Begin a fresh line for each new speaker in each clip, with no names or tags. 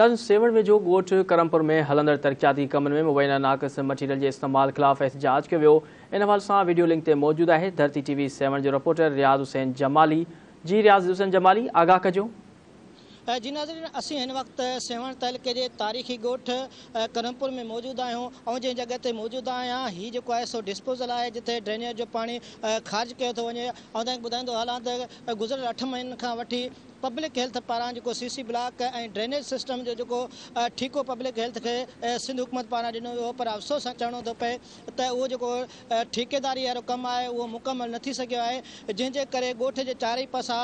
ناظرين سيوهڻ ويجهو ڳوٺ ڪرمپور ۾ هلندڙ ترقياتي ڪمن ۾ مبينا ناقص مٽيريل جي استعمال خلاف احتجاج ڪيو ويو. ان حوالي سان وڊيو لنڪ تي موجود آهي ڌرتي ٽي وي سيوهڻ جو رپورٽر رياض حسين جمالي. جي رياض حسين جمالي آگاهه ڪجو.
جي ناظرين اسين هن وقت سيوهڻ تعلقي جي تاريخي ڳوٺ ڪرمپور ۾ موجود آهيون ۽ جنهن جڳهه تي موجود آهيان هي جيڪو آهي سو ڊسپوزل آهي جتي ڊرينيج جو پاڻي خارج ڪيو ٿو وڃي ۽ توهان کي ٻڌائيندو هلان ته گذريل 8 مهينن کان وٺي پبلڪ هيلٿ پاران جيڪو C C block ۽ drainage system جو جيڪو ٺيڪو پبلڪ هيلٿ کي سنڌ حڪومت پاران ڏنو ويو هو پر افسوس سان چوڻو ٿو پئي ته اهو جيڪو ٺيڪيداري وارو ڪم آهي اهو مڪمل نه ٿي سگهيو آهي جنهن جي ڪري ڳوٺ جي چارئي پاسا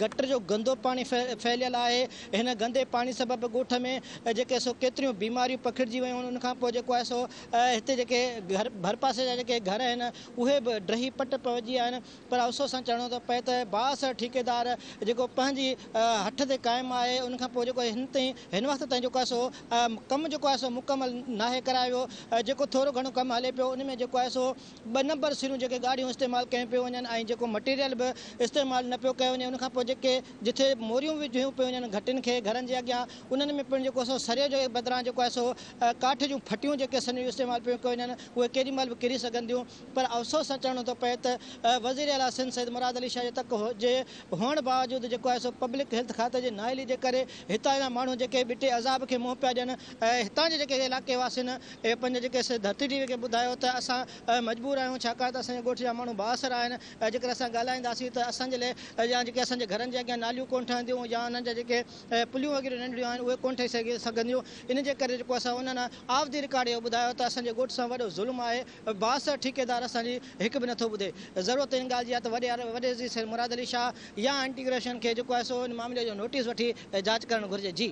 گٽر جو گندو پاڻي ڦهليل آهي هن گندي پاڻي سبب ڳوٺ ۾ جيڪي سو ڪيتريون بيماريون پکڙجي ويون آهن ان کان پوء جيڪو آهي سو هتي جيڪي گهر ڀرپاسي جا جيڪي گهر آهن اهي به ڊهي پٽ پئجي ويا آهن پر افسوس سان چوڻو ٿو پئي ته بااثر ٺيڪيدار جيڪو پنهنجي هٺ تي قائم آهي ان کان پوء جيڪو هن تائين هن وقت تائين جيڪو آهي سو ڪم جيڪو آهي سو مڪمل ناهي ڪرايو ويو جيڪو ٿورو گهڻو ڪم هلي پيو ان ۾ جيڪو آهي سو 2 نمبر سرون جيڪي ڳاڙهيون استعمال ڪيون پيون وڃن ۽ جيڪو مٽيريل به استعمال نه پيو ڪيو وڃي ان کان پوء جيڪي جٿي موريون وجهيون پيون وڃن گهٽين کي گهرن جي اڳيان انهن ۾ پڻ جيڪو سو سري جي بدران جيڪو آهي سو ڪاٺ جون ڦٽيون جيڪي سنهيون استعمال پيون ڪيون وڃن اهي ڪيڏي مهل به ڪري سگهن ٿيون پر افسوس سان چوڻو ٿو پئي ته وزير اعليٰ سنڌ سيد مراد علي شاهه جي تڪ جي هئڻ باوجود جيڪو آهي سو پبلڪ هيلٿ کاتي جي نااهلي جي ڪري هتان جا ماڻهو جيڪي ٻٽي عذاب کي منهن پيا ڏين ۽ هتان جي جيڪي علائقي واسين اهي پنهنجي جيڪي سي ڌرتي ٽي وي کي ٻڌايو ته اسان مجبور آهيون ڇاڪاڻ ته اسان جي ڳوٺ جا ماڻهو بااثر آهن ۽ جيڪڏهن اسان ڳالهائينداسين ته اسان جي لاء يا جيڪي اسان جي گهرن جي اڳيان ناليون ڪونه ٺهنديون يا انهن جا جيڪي پليون وغيره ننڍڙيون آهن اهي ڪونه ٺهي سگهنديون ان جي ڪري جيڪو اسان انهن آف the record اهو ٻڌايو ته اسان جي ڳوٺ سان وڏو ظلم آهي بااثر ٺيڪيدار اسان جي هڪ به نٿو ٻڌي. ضرورت ان ڳالهه جي آهي ته وڏي وزير سيد مراد علي شاهه يا انٽي ڪرپشن کي جيڪو آهي سو ان معاملي جو نوٽيس وٺي جاچ ڪرڻ گهرجي. جي.